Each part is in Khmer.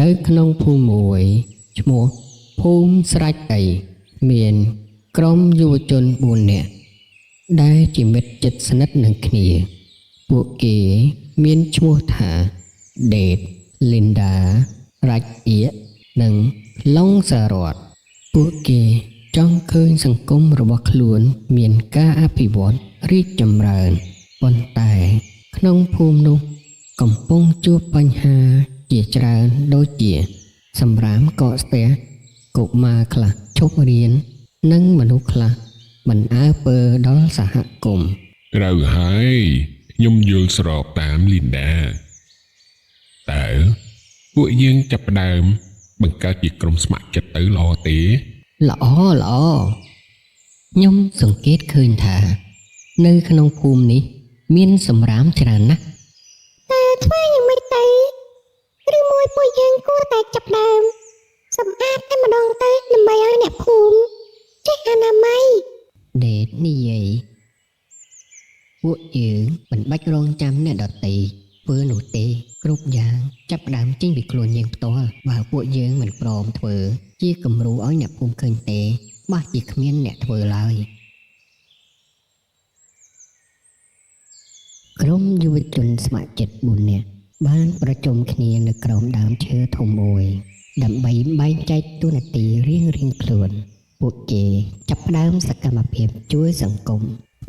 នៅក្នុងភូមិមួយឈ្មោះភូមិស្រេចអីមានក្រុមយុវជន4នាក់ដែលជាមិត្តជិតស្និទ្ធនឹងគ្នា ពួកគេមានឈ្មោះថាដេតលីនដារ៉ាច់អៀកនិងឡុងសារ៉ាត់ពួកគេចង់ឃើញសង្គមរបស់ខ្លួនមានការអភិវឌ្ឍរីកចម្រើនប៉ុន្តែក្នុងភូមិនោះកំពុងជួបបញ្ហាជាច្រើនដូចជា សម្រាមកកស្ទះកុមារខ្លះឈប់រៀននិងមនុស្សខ្លះមិនអើពើដល់សហគមន៍ ត្រូវហើយខ្ញុំយល់ស្របតាមលីនដាតើពួកយើងចាប់ផ្ដើម បង្កើតជាក្រុមស្ម័គ្រចិត្តទៅល្អទេ ល្អល្អខ្ញុំសង្កេតឃើញថា នៅក្នុងភូមិនេះ មានសម្រាមច្រើនណាស់ តើធ្វើយ៉ាងម៉េចទៅឬមួយពួកយើងគួរតែចាប់ផ្ដើមសម្អាតតែម្ដងទៅដើម្បីឲ្យអ្នកភូមិចេះអនាម័យ ដេតនិយាយពួកយើងមិនបាច់រងចាំអ្នកដទៃធ្វើនោះទេគ្រប់យ៉ាងចាប់ផ្ដើមចេញពីខ្លួនយើងផ្ទាល់បើពួកយើងមិនព្រមធ្វើ ជាគំរូឲ្យអ្នកភូមិឃើញទេបាសជាគ្មានអ្នកធ្វើឡើយក្រុមយុវជនស្ម័គ្រចិត្ត4នាក់បានប្រជុំគ្នានៅក្រោមដើមឈើធំមួយដើម្បីបែងចែកតួនាទីរៀងៗខ្លួន ពួកគេចាប់ផ្ដើមសកម្មភាពជួយសង្គម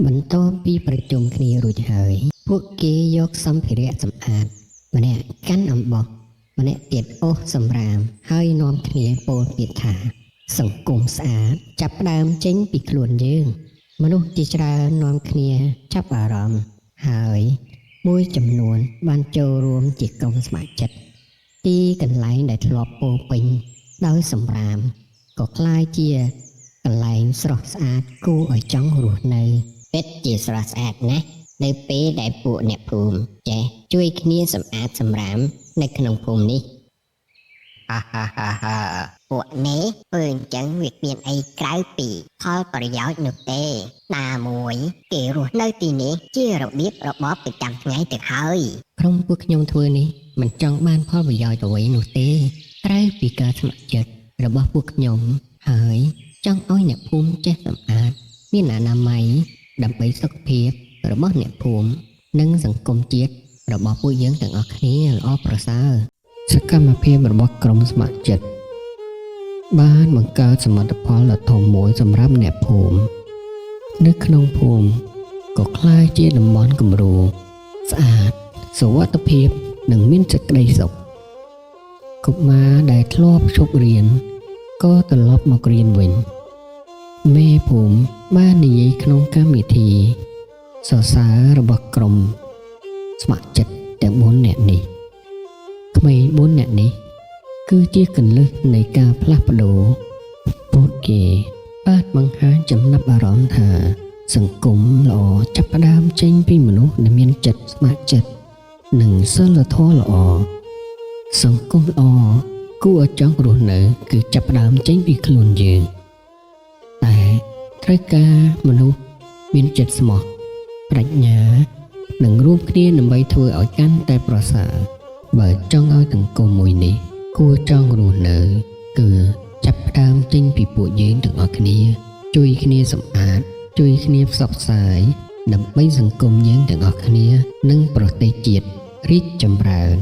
បន្ទាប់ពីប្រជុំគ្នារួចហើយ ពួកគេយកសម្ភារៈសម្អាតម្នាក់កាន់អំបោះម្នាក់ទៀតអូសសម្រាមហើយនាំគ្នាពោលពាក្យថា សង្គមស្អាតចាប់ផ្ដើមចេញពីខ្លួនយើង មនុស្សជាច្រើននាំគ្នាចាប់អារម្មណ៍ហើយមួយចំនួនបានចូលរួមជាក្រុមស្ម័គ្រចិត្តទីកន្លែងដែលធ្លាប់ពោរពេញដោយសម្រាម ក៏ក្លាយជាកន្លែងស្រស់ស្អាតគួរឲ្យចង់រស់នៅ ពិតជាស្រស់ស្អាតណាស់នៅពេលដែលពួកអ្នកភូមិចេះជួយគ្នាសម្អាតសម្រាមនៅក្នុងភូមិនេះហាហាហាហាពួកនេះធ្វើអញ្ចឹងវាគ្មានអីក្រៅពីផលប្រយោជន៍នោះទេណាមួយគេរស់នៅទីនេះជារបៀបរបបប្រចាំថ្ងៃទៅហើយ ក្រុមពួកខ្ញុំធ្វើនេះមិនចង់បានផលប្រយោជន៍អ្វីនោះទេក្រៅពីការស្ម័គ្រចិត្តរបស់ពួកខ្ញុំហើយចង់ឲ្យអ្នកភូមិចេះសម្អាតមានអនាម័យដើម្បីសុខភាពរបស់អ្នកភូមិនិងសង្គមជាតិរបស់ពួកយើងទាំងអស់គ្នាល្អប្រសើរសកម្មភាពរបស់ក្រុមស្ម័គ្រចិត្តបានបង្កើតសមិទ្ធផលដ៏ធំមួយសម្រាប់អ្នកភូមិនៅក្នុងភូមិក៏ក្លាយជាតំបន់គំរូស្អាត សុវត្ថិភាពនិងមានសេចក្តីសុខកុមារដែលធ្លាប់ឈប់រៀនក៏ត្រឡប់មករៀនវិញមេភូមិបាននិយាយក្នុងកម្មវិធីសរសើររបស់ក្រុមស្ម័គ្រចិត្តទាំង4នាក់នេះក្មេង4នាក់នេះ គឺជាកន្លឹះនៃការផ្លាស់ប្ដូរពួកគេបានបង្ហាញចំណាប់អារម្មណ៍ថា សង្គមល្អចាប់ផ្ដើមចេញពីមនុស្សដែលមានចិត្តស្ម័គ្រចិត្ត និងសីលធម៌ល្អសង្គមល្អគួរឲ្យចង់រស់នៅ គឺចាប់ផ្ដើមចេញពីខ្លួនយើងតែត្រូវការមនុស្សមានចិត្តស្មោះប្រាជ្ញា និងរួមគ្នាដើម្បីធ្វើឲ្យកាន់តែប្រសើរបើចង់ឲ្យសង្គមមួយនេះ គួរចង់រស់នៅ គឺចាប់ផ្ដើមចេញពីពួកយើងទាំងអស់គ្នា ជួយគ្នាសម្អាត ជួយគ្នាផ្សព្វផ្សាយដើម្បីសង្គមយើងទាំងអស់គ្នា និងប្រទេសជាតិរីកចម្រើន